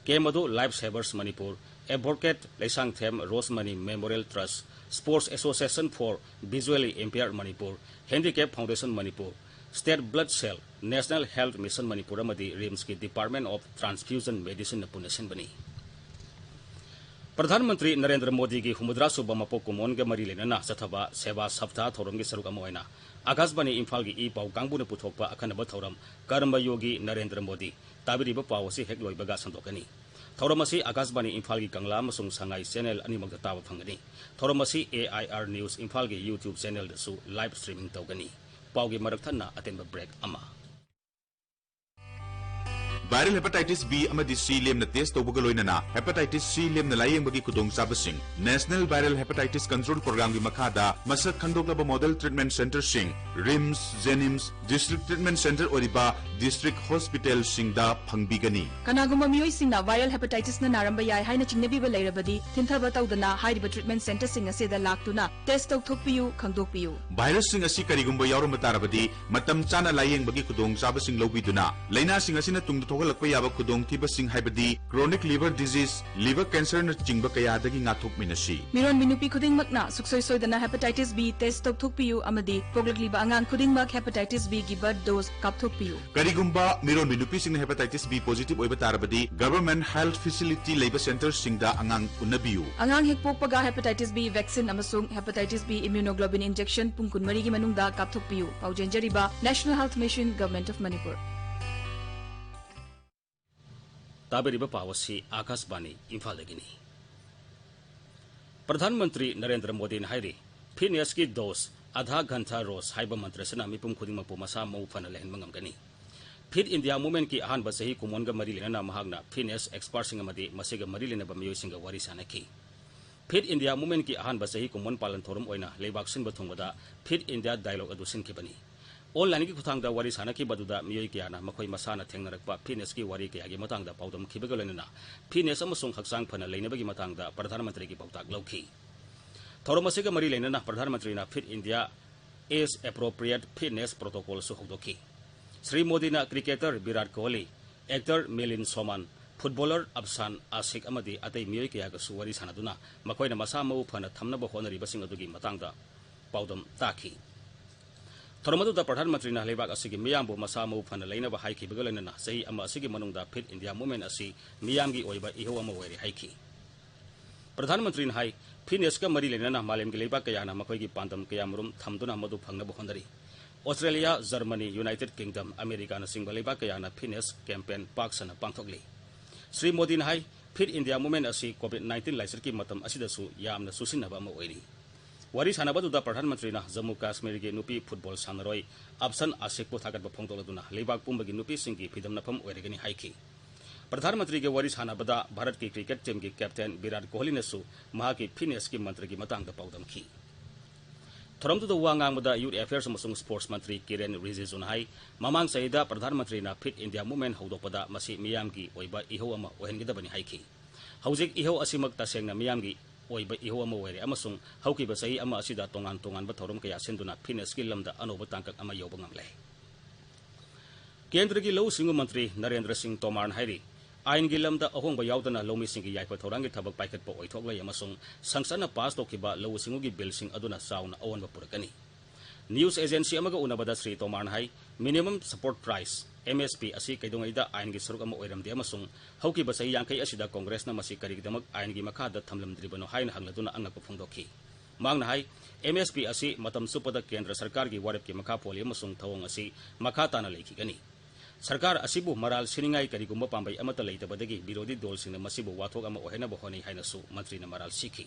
Camp ꯑꯗꯨ Life Savers Manipur, Advocate Leishangthem Rosemary Memorial Trust, Sports Association for Visually Impaired Manipur, Handicap Foundation Manipur, State Blood Cell, National Health Mission Manipur ꯑꯃꯗꯤ ꯔꯤꯝꯁꯀꯤ Department of Transfusion Medicineꯅ ꯄꯨꯟꯅ ꯁꯤꯟꯕꯅꯤ꯫ ꯄ꯭ꯔꯙꯥꯟ ꯃꯟꯇ꯭ꯔꯤ ꯅꯔꯦꯟꯗ꯭ꯔ ꯃꯣꯗꯤꯒꯤ ꯍꯨꯝꯐꯨꯇꯔꯥ ꯁꯨꯕ ꯃꯄꯣꯛ ꯀꯨꯝꯑꯣꯟꯒ ꯃꯔꯤ ꯂꯩꯅꯅ ꯆꯠꯊꯕ ꯁꯦꯕꯥ ꯁꯞꯇꯥꯍ ꯊꯧꯔꯝꯒꯤ ꯁꯔꯨꯛ ꯑꯃ ꯑꯣꯏꯅ ꯑꯥꯀꯥꯁꯕꯥꯅꯤ ꯏꯝꯐꯥꯜꯒꯤ ꯏ ꯄꯥꯎ ꯀꯥꯡꯕꯨꯅ ꯄꯨꯊꯣꯛꯄ ꯑꯈꯟꯅꯕ ꯊꯧꯔꯝ ꯀꯔꯃ ꯌꯣꯒꯤ ꯅꯔꯦꯟꯗ꯭ꯔ ꯃꯣꯗꯤ꯫ ꯇꯥꯕꯤꯔꯤꯕ ꯄꯥꯎ ꯑꯁꯤ ꯍꯦꯛ ꯂꯣꯏꯕꯒ ꯁꯟꯗꯣꯛꯀꯅꯤ꯫ ꯊꯧꯔꯝ ꯑꯁꯤ ꯑꯥꯀꯥꯁꯕꯥꯅꯤ ꯏꯝꯐꯥꯜꯒꯤ ꯀꯪꯂꯥ ꯑꯃꯁꯨꯡ ꯁꯉꯥꯏ channel ꯑꯅꯤꯃꯛꯇ ꯇꯥꯕ ꯐꯪꯒꯅꯤ꯫ ꯊꯧꯔꯝ ꯑꯁꯤ AIR News ꯏꯝꯐꯥꯜꯒꯤ YouTube channelꯗꯁꯨ live streaming ꯇꯧꯒꯅꯤ꯫ ꯄꯥꯎꯒꯤ ꯃꯔꯛ ꯊꯠꯅ ꯑꯇꯦꯟꯕ break ꯑꯃ꯫ Viral hepatitis B ꯑꯃꯗꯤ C ꯂꯦꯝꯅ test ꯇꯧꯕꯒ ꯂꯣꯏꯅꯅ hepatitis C ꯂꯦꯝꯅ ꯂꯥꯌꯦꯡꯕꯒꯤ ꯈꯨꯗꯣꯡꯆꯥꯕꯁꯤꯡ꯫ National Viral Hepatitis Control Programꯒꯤ ꯃꯈꯥꯗ ꯃꯁꯛ ꯈꯪꯗꯣꯛꯂꯕ model treatment centreꯁꯤꯡ, RIMS, JNIMS, district treatment centre ꯑꯣꯏꯔꯤꯕ district hospitalꯁꯤꯡꯗ ꯐꯪꯕꯤꯒꯅꯤ꯫ ꯀꯅꯥꯒꯨꯝꯕ ꯃꯤꯑꯣꯏꯁꯤꯡꯅ viral hepatitisꯅ ꯅꯥꯔꯝꯕ ꯌꯥꯏ ꯍꯥꯏꯅ ꯆꯤꯡꯅꯕꯤꯕ ꯂꯩꯔꯕꯗꯤ, ꯊꯤꯟꯊꯕ ꯇꯧꯗꯅ ꯍꯥꯏꯔꯤꯕ treatment centreꯁꯤꯡ ꯑꯁꯤꯗ ꯂꯥꯛꯇꯨꯅ test ꯇꯧꯊꯣꯛꯄꯤꯌꯨ, ꯈꯪꯗꯣꯛꯄꯤꯌꯨ꯫ Virusꯁꯤꯡ ꯑꯁꯤ ꯀꯔꯤꯒꯨꯝꯕ ꯌꯥꯎꯔꯝꯕ ꯇꯥꯔꯕꯗꯤ, ꯃꯇꯝ ꯆꯥꯅ ꯂꯥꯌꯦꯡꯕꯒꯤ ꯈꯨꯗꯣꯡꯆꯥꯕꯁꯤꯡ ꯂꯧꯕꯤꯗꯨꯅ, ꯂꯥꯏꯅꯥꯁꯤꯡ ꯑꯁꯤꯅ ꯇꯨꯡꯗ ꯊꯣꯛꯍꯜꯂꯛꯄ ꯌꯥꯕ ꯈꯨꯗꯣꯡꯊꯤꯕꯁꯤꯡ, ꯍꯥꯏꯕꯗꯤ chronic liver disease, liver cancerꯅꯆꯤꯡꯕ ꯀꯌꯥꯗꯒꯤ ꯉꯥꯛꯊꯣꯛꯃꯤꯟꯅꯁꯤ꯫ ꯃꯤꯔꯣꯟꯕꯤ ꯅꯨꯄꯤ ꯈꯨꯗꯤꯡꯃꯛꯅ ꯁꯨꯡꯁꯣꯏ ꯁꯣꯏꯗꯅ hepatitis B test ꯇꯧꯊꯣꯛꯄꯤꯌꯨ ꯑꯃꯗꯤ ꯄꯣꯛꯂꯛꯂꯤꯕ ꯑꯉꯥꯡ ꯈꯨꯗꯤꯡꯃꯛ hepatitis Bꯒꯤ birth dose ꯀꯥꯞꯊꯣꯛꯄꯤꯌꯨ꯫ ꯀꯔꯤꯒꯨꯝꯕ ꯃꯤꯔꯣꯟꯕꯤ ꯅꯨꯄꯤꯁꯤꯡꯅ hepatitis B positive ꯑꯣꯏꯕ ꯇꯥꯔꯕꯗꯤ, government health facility ꯂꯩꯕ centreꯁꯤꯡꯗ ꯑꯉꯥꯡ ꯎꯅꯕꯤꯌꯨ꯫ ꯑꯉꯥꯡ ꯍꯦꯛ ꯄꯣꯛꯄꯒ hepatitis B vaccine ꯑꯃꯁꯨꯡ hepatitis B immunoglobulin injection ꯄꯨꯡ ꯀꯨꯟꯃꯔꯤꯒꯤ ꯃꯅꯨꯡꯗ ꯀꯥꯞꯊꯣꯛꯄꯤꯌꯨ꯫ ꯄꯥꯎ ꯆꯦꯟꯖꯔꯤꯕ National Health Mission, Government of Manipur꯫ ꯇꯥꯕꯤꯔꯤꯕ ꯄꯥꯎ ꯑꯁꯤ ꯑꯥꯀꯥꯁꯕꯥꯅꯤ ꯏꯝꯐꯥꯜꯗꯒꯤꯅꯤ꯫ ꯄ꯭ꯔꯙꯥꯟ ꯃꯟꯇ꯭ꯔꯤ ꯅꯔꯦꯟꯗ꯭ꯔ ꯃꯣꯗꯤꯅ ꯍꯥꯏꯔꯤ, fitnessꯀꯤ dose ꯑꯥꯙꯥ ꯘꯟꯇꯥ ꯔꯣꯖ ꯍꯥꯏꯕ ꯃꯟꯇ꯭ꯔꯁꯤꯅ ꯃꯤꯄꯨꯝ ꯈꯨꯗꯤꯡꯃꯛꯄꯨ ꯃꯁꯥ ꯃꯎ ꯐꯅ ꯂꯩꯍꯟꯕ ꯉꯝꯒꯅꯤ꯫ Fit India Movementꯀꯤ ꯑꯍꯥꯟꯕ ꯆꯍꯤ ꯀꯨꯝꯑꯣꯟꯒ ꯃꯔꯤ ꯂꯩꯅꯅ ꯃꯍꯥꯛꯅ fitness expertꯁꯤꯡ ꯑꯃꯗꯤ ꯃꯁꯤꯒ ꯃꯔꯤ ꯂꯩꯅꯕ ꯃꯤꯑꯣꯏꯁꯤꯡꯒ ꯋꯥꯔꯤ ꯁꯥꯅꯈꯤ꯫ Fit India Movementꯀꯤ ꯑꯍꯥꯟꯕ ꯆꯍꯤ ꯀꯨꯝꯑꯣꯟ ꯄꯥꯂꯟ ꯊꯧꯔꯝ ꯑꯣꯏꯅ ꯂꯩꯕꯥꯛ ꯁꯤꯟꯕ ꯊꯨꯡꯕꯗ Fit India Dialogue ꯑꯗꯨ ꯁꯤꯟꯈꯤꯕꯅꯤ꯫ Onlineꯒꯤ ꯈꯨꯠꯊꯥꯡꯗ ꯋꯥꯔꯤ ꯁꯥꯅꯈꯤꯕ ꯑꯗꯨꯗ ꯃꯤꯑꯣꯏ ꯀꯌꯥꯅ ꯃꯈꯣꯏ ꯃꯁꯥꯅ ꯊꯦꯡꯅꯔꯛꯄ fitnessꯀꯤ ꯋꯥꯔꯤ ꯀꯌꯥꯒꯤ ꯃꯇꯥꯡꯗ ꯄꯥꯎꯗꯝꯈꯤꯕꯒ ꯂꯣꯏꯅꯅ fitness ꯑꯃꯁꯨꯡ ꯍꯛꯆꯥꯡ ꯐꯅ ꯂꯩꯅꯕꯒꯤ ꯃꯇꯥꯡꯗ ꯄ꯭ꯔꯙꯥꯟ ꯃꯟꯇ꯭ꯔꯤꯒꯤ ꯄꯥꯎꯇꯥꯛ ꯂꯧꯈꯤ꯫ ꯊꯧꯔꯝ ꯑꯁꯤꯒ ꯃꯔꯤ ꯂꯩꯅꯅ ꯄ꯭ꯔꯙꯥꯟ ꯃꯟꯇ꯭ꯔꯤꯅ Fit India Age Appropriate Fitness Protocolꯁꯨ ꯍꯧꯗꯣꯛꯈꯤ꯫ ꯁ꯭ꯔꯤ ꯃꯣꯗꯤꯅ cricketer Virat Kohli, actor ꯃꯤꯂꯤꯟ ꯁꯣꯃꯥꯟ, footballer ꯑꯐꯁꯥꯟ ꯑꯥꯁꯤꯛ ꯑꯃꯗꯤ ꯑꯇꯩ ꯃꯤꯑꯣꯏ ꯀꯌꯥꯒꯁꯨ ꯋꯥꯔꯤ ꯁꯥꯅꯗꯨꯅ ꯃꯈꯣꯏꯅ ꯃꯁꯥ ꯃꯎ ꯐꯅ ꯊꯝꯅꯕ ꯍꯣꯠꯅꯔꯤꯕꯁꯤꯡ ꯑꯗꯨꯒꯤ ꯃꯇꯥꯡꯗ ꯄꯥꯎꯗꯝ ꯇꯥꯈꯤ꯫ ꯊꯧꯔꯝ ꯑꯗꯨꯗ ꯄ꯭ꯔꯙꯥꯟ ꯃꯟꯇ꯭ꯔꯤꯅ ꯂꯩꯕꯥꯛ ꯑꯁꯤꯒꯤ ꯃꯤꯌꯥꯝꯕꯨ ꯃꯁꯥ ꯃꯎ ꯐꯅ ꯂꯩꯅꯕ ꯍꯥꯏꯈꯤꯕꯒ ꯂꯣꯏꯅꯅ ꯆꯍꯤ ꯑꯃ ꯑꯁꯤꯒꯤ ꯃꯅꯨꯡꯗ Fit India Movement ꯑꯁꯤ ꯃꯤꯌꯥꯝꯒꯤ ꯑꯣꯏꯕ ꯏꯍꯧ ꯑꯃ ꯑꯣꯏꯔꯦ ꯍꯥꯏꯈꯤ꯫ ꯄ꯭ꯔꯙꯥꯟ ꯃꯟꯇ꯭ꯔꯤꯅ ꯍꯥꯏ, fitnessꯀ ꯃꯔꯤ ꯂꯩꯅꯅ ꯃꯥꯂꯦꯝꯒꯤ ꯂꯩꯕꯥꯛ ꯀꯌꯥꯅ ꯃꯈꯣꯏꯒꯤ ꯄꯥꯟꯗꯝ ꯀꯌꯥꯃꯔꯨꯝ ꯊꯝꯗꯨꯅ ꯃꯗꯨ ꯐꯪꯅꯕ ꯍꯣꯠꯅꯔꯤ꯫ Australia, Germany, United Kingdom, Americaꯅꯆꯤꯡꯕ ꯂꯩꯕꯥꯛ ꯀꯌꯥꯅ fitness campaign ꯄꯥꯛ ꯁꯟꯅ ꯄꯥꯡꯊꯣꯛꯂꯤ꯫ ꯁ꯭ꯔꯤ ꯃꯣꯗꯤꯅ ꯍꯥꯏ, Fit India Movement ꯑꯁꯤ COVID nineteen ꯂꯥꯏꯆꯠꯀꯤ ꯃꯇꯝ ꯑꯁꯤꯗꯁꯨ ꯌꯥꯝꯅ ꯆꯨꯁꯤꯟꯅꯕ ꯑꯃ ꯑꯣꯏꯔꯤ꯫ ꯋꯥꯔꯤ ꯁꯥꯟꯅꯕꯗꯨꯗ ꯄ꯭ꯔꯙꯥꯟ ꯃꯟꯇ꯭ꯔꯤꯅ ꯖꯝꯃꯨ ꯀꯥꯁꯃꯤꯔꯒꯤ ꯅꯨꯄꯤ ꯐꯨꯠꯕꯣꯜ ꯁꯥꯟꯅꯔꯣꯏ ꯑꯐꯁꯟ ꯑꯁꯤꯛꯄꯨ ꯊꯥꯒꯠꯄ ꯐꯣꯡꯗꯣꯛꯂꯗꯨꯅ ꯂꯩꯕꯥꯛ ꯄꯨꯝꯕꯒꯤ ꯅꯨꯄꯤꯁꯤꯡꯒꯤ ꯐꯤꯗꯝꯅꯐꯝ ꯑꯣꯏꯔꯒꯅꯤ ꯍꯥꯏꯈꯤ꯫ ꯄ꯭ꯔꯙꯥꯟ ꯃꯟꯇ꯭ꯔꯤꯒ ꯋꯥꯔꯤ ꯁꯥꯟꯅꯕꯗ ꯚꯥꯔꯠꯀꯤ ꯀ꯭ꯔꯤꯀꯦꯠ ꯇꯤꯝꯒꯤ ꯀꯦꯞꯇꯦꯟ ꯚꯤꯔꯥꯠ ꯀꯣꯍꯂꯤꯅꯁꯨ ꯃꯍꯥꯛꯀꯤ ꯐꯤꯠꯅꯦꯁꯀꯤ ꯃꯟꯇ꯭ꯔꯒꯤ ꯃꯇꯥꯡꯗ ꯄꯥꯎꯗꯝꯈꯤ꯫ ꯊꯧꯔꯝꯗꯨꯗ ꯋꯥ ꯉꯥꯡꯕꯗ ꯌꯨꯠ ꯑꯦꯐꯤꯌꯔꯁ ꯑꯃꯁꯨꯡ ꯁ꯭ꯄꯣꯔꯠꯁ ꯃꯟꯇ꯭ꯔꯤ ꯀꯤꯔꯦꯟ ꯔꯤꯖꯤꯖꯨꯅ ꯍꯥꯏ, ꯃꯃꯥꯡ ꯆꯍꯤꯗ ꯄ꯭ꯔꯙꯥꯟ ꯃꯟꯇ꯭ꯔꯤꯅ ꯐꯤꯠ ꯏꯟꯗꯤꯌꯥ ꯃꯨꯚꯃꯦꯟꯠ ꯍꯧꯗꯣꯛꯄꯗ ꯃꯁꯤ ꯃꯤꯌꯥꯝꯒꯤ ꯑꯣꯏꯕ ꯏꯍꯧ ꯑꯃ ꯑꯣꯏꯍꯟꯒꯗꯕꯅꯤ ꯍꯥꯏꯈꯤ꯫ ꯍꯧꯖꯤꯛ ꯏꯍꯧ ꯑꯁꯤꯃꯛ ꯇꯁꯦꯡꯅ ꯃꯤꯌꯥꯝꯒꯤ ꯑꯣꯏꯕ ꯏꯍꯧ ꯑꯃ ꯑꯣꯏꯔꯦ ꯑꯃꯁꯨꯡ ꯍꯧꯈꯤꯕ ꯆꯍꯤ ꯑꯃ ꯑꯁꯤꯗ ꯇꯣꯉꯥꯟ ꯇꯣꯉꯥꯟꯕ ꯊꯧꯔꯝ ꯀꯌꯥ ꯁꯤꯟꯗꯨꯅ ꯐꯤꯠꯅꯦꯁꯀꯤ ꯂꯝꯗ ꯑꯅꯧꯕ ꯇꯥꯡꯀꯛ ꯑꯃ ꯌꯧꯕ ꯉꯝꯂꯦ꯫ ꯀꯦꯟꯗ꯭ꯔꯒꯤ ꯂꯧꯎ ꯁꯤꯡꯎ ꯃꯟꯇ꯭ꯔꯤ ꯅꯔꯦꯟꯗ꯭ꯔ ꯁꯤꯡ ꯇꯣꯃꯥꯔꯅ ꯍꯥꯏꯔꯤ, ꯑꯥꯏꯟꯒꯤ ꯂꯝꯗ ꯑꯍꯣꯡꯕ ꯌꯥꯎꯗꯅ ꯂꯧꯃꯤꯁꯤꯡꯒꯤ ꯌꯥꯏꯐ ꯊꯧꯔꯥꯡꯒꯤ ꯊꯕꯛ ꯄꯥꯏꯈꯠꯄ ꯑꯣꯏꯊꯣꯛꯂꯦ ꯑꯃꯁꯨꯡ ꯁꯪꯁꯠꯅ ꯄꯥꯁ ꯇꯧꯈꯤꯕ ꯂꯧꯎ ꯁꯤꯡꯎꯒꯤ ꯕꯤꯜꯁꯤꯡ ꯑꯗꯨꯅ ꯆꯥꯎꯅ ꯑꯑꯣꯟꯕ ꯄꯨꯔꯛꯀꯅꯤ꯫ ꯅ꯭ꯌꯨꯁ ꯑꯦꯖꯦꯟꯁꯤ ꯑꯃꯒ ꯎꯅꯕꯗ ꯁ꯭ꯔꯤ ꯇꯣꯃꯥꯔꯅ ꯍꯥꯏ, minimum support price, M S P, ꯑꯁꯤ ꯀꯩꯗꯧꯉꯩꯗ ꯑꯥꯏꯟꯒꯤ ꯁꯔꯨꯛ ꯑꯃ ꯑꯣꯏꯔꯝꯗꯦ ꯑꯃꯁꯨꯡ ꯍꯧꯈꯤꯕ ꯆꯍꯤ ꯌꯥꯡꯈꯩ ꯑꯁꯤꯗ ꯀꯣꯡꯒ꯭ꯔꯦꯁꯅ ꯃꯁꯤ ꯀꯔꯤꯒꯤꯗꯃꯛ ꯑꯥꯏꯟꯒꯤ ꯃꯈꯥꯗ ꯊꯝꯂꯝꯗ꯭ꯔꯤꯕꯅꯣ ꯍꯥꯏꯅ ꯍꯪꯂꯗꯨꯅ ꯑꯉꯛꯄ ꯐꯣꯡꯗꯣꯛꯈꯤ꯫ ꯃꯍꯥꯛꯅ ꯍꯥꯏ, ꯑꯦꯝ ꯑꯦꯁ ꯄꯤ ꯑꯁꯤ ꯃꯇꯝ ꯆꯨꯞꯄꯗ ꯀꯦꯟꯗ꯭ꯔ ꯁꯔꯀꯥꯔꯒꯤ ꯋꯥꯔꯦꯞꯀꯤ ꯃꯈꯥ ꯄꯣꯜꯂꯤ ꯑꯃꯁꯨꯡ ꯊꯧꯑꯣꯡ ꯑꯁꯤ ꯃꯈꯥ ꯇꯥꯅ ꯂꯩꯈꯤꯒꯅꯤ꯫ ꯁꯔꯀꯥꯔ ꯑꯁꯤꯕꯨ ꯃꯔꯥꯜ ꯁꯤꯅꯤꯡꯉꯥꯏ ꯀꯔꯤꯒꯨꯝꯕ ꯄꯥꯝꯕꯩ ꯑꯃꯠꯇ ꯂꯩꯇꯕꯗꯒꯤ ꯕꯤꯔꯣꯙꯤ ꯗꯣꯜꯁꯤꯡꯅ ꯃꯁꯤꯕꯨ ꯋꯥꯊꯣꯛ ꯑꯃ ꯑꯣꯏꯍꯟꯅꯕ ꯍꯣꯠꯅꯩ ꯍꯥꯏꯅꯁꯨ ꯃꯟꯇ꯭ꯔꯤꯅ ꯃꯔꯥꯜ ꯁꯤꯈꯤ꯫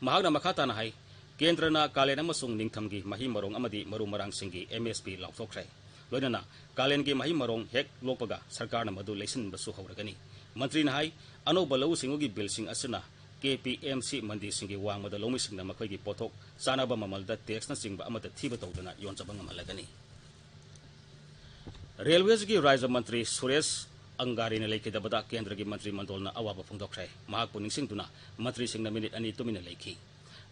ꯃꯍꯥꯛꯅ ꯃꯈꯥ ꯇꯥꯅ ꯍꯥꯏ, ꯀꯦꯟꯗ꯭ꯔꯅ ꯀꯥꯂꯦꯟ ꯑꯃꯁꯨꯡ ꯅꯤꯡꯊꯝꯒꯤ ꯃꯍꯩ ꯃꯔꯣꯡ ꯑꯃꯗꯤ ꯃꯔꯨ ꯃꯔꯥꯡꯁꯤꯡꯒꯤ ꯑꯦꯝ ꯑꯦꯁ ꯄꯤ ꯂꯥꯎꯊꯣꯛꯈ꯭ꯔꯦ꯫ ꯂꯣꯏꯅꯅ ꯀꯥꯂꯦꯟꯒꯤ ꯃꯍꯩ ꯃꯔꯣꯡ ꯍꯦꯛ ꯂꯣꯛꯄꯒ ꯁꯔꯀꯥꯔꯅ ꯃꯗꯨ ꯂꯩꯁꯤꯟꯕꯁꯨ ꯍꯧꯔꯒꯅꯤ꯫ ꯃꯟꯇ꯭ꯔꯤꯅ ꯍꯥꯏ, ꯑꯅꯧꯕ ꯂꯧꯎ ꯁꯤꯡꯎꯒꯤ ꯕꯤꯜꯁꯤꯡ ꯑꯁꯤꯅ ꯀꯦ ꯄꯤ ꯑꯦꯝ ꯁꯤ ꯃꯟꯗꯤꯁꯤꯡꯒꯤ ꯋꯥꯡꯃꯗ ꯂꯧꯃꯤꯁꯤꯡꯅ ꯃꯈꯣꯏꯒꯤ ꯄꯣꯠꯊꯣꯛ ꯆꯥꯅꯕ ꯃꯃꯜꯗ ꯇꯦꯛꯁꯅꯆꯤꯡꯕ ꯑꯃꯠꯇ ꯊꯤꯕ ꯇꯧꯗꯅ ꯌꯣꯟꯖꯕ ꯉꯝꯍꯜꯂꯒꯅꯤ꯫ ꯔꯦꯜꯋꯦꯁꯀꯤ ꯔꯥꯖ꯭ꯌ ꯃꯟꯇ꯭ꯔꯤ ꯁꯨꯔꯦꯁ ꯑꯪꯒꯥꯔꯤꯅ ꯂꯩꯈꯤꯗꯕꯗ ꯀꯦꯟꯗ꯭ꯔꯒꯤ ꯃꯟꯇ꯭ꯔꯤ ꯃꯟꯗꯣꯜꯅ ꯑꯋꯥꯕ ꯐꯣꯡꯗꯣꯛꯈ꯭ꯔꯦ꯫ ꯃꯍꯥꯛꯄꯨ ꯅꯤꯡꯁꯤꯡꯗꯨꯅ ꯃꯟꯇ꯭ꯔꯤꯁꯤꯡꯅ ꯃꯤꯅꯤꯠ ꯑꯅꯤ ꯇꯨꯃꯤꯟꯅ ꯂꯩꯈꯤ꯫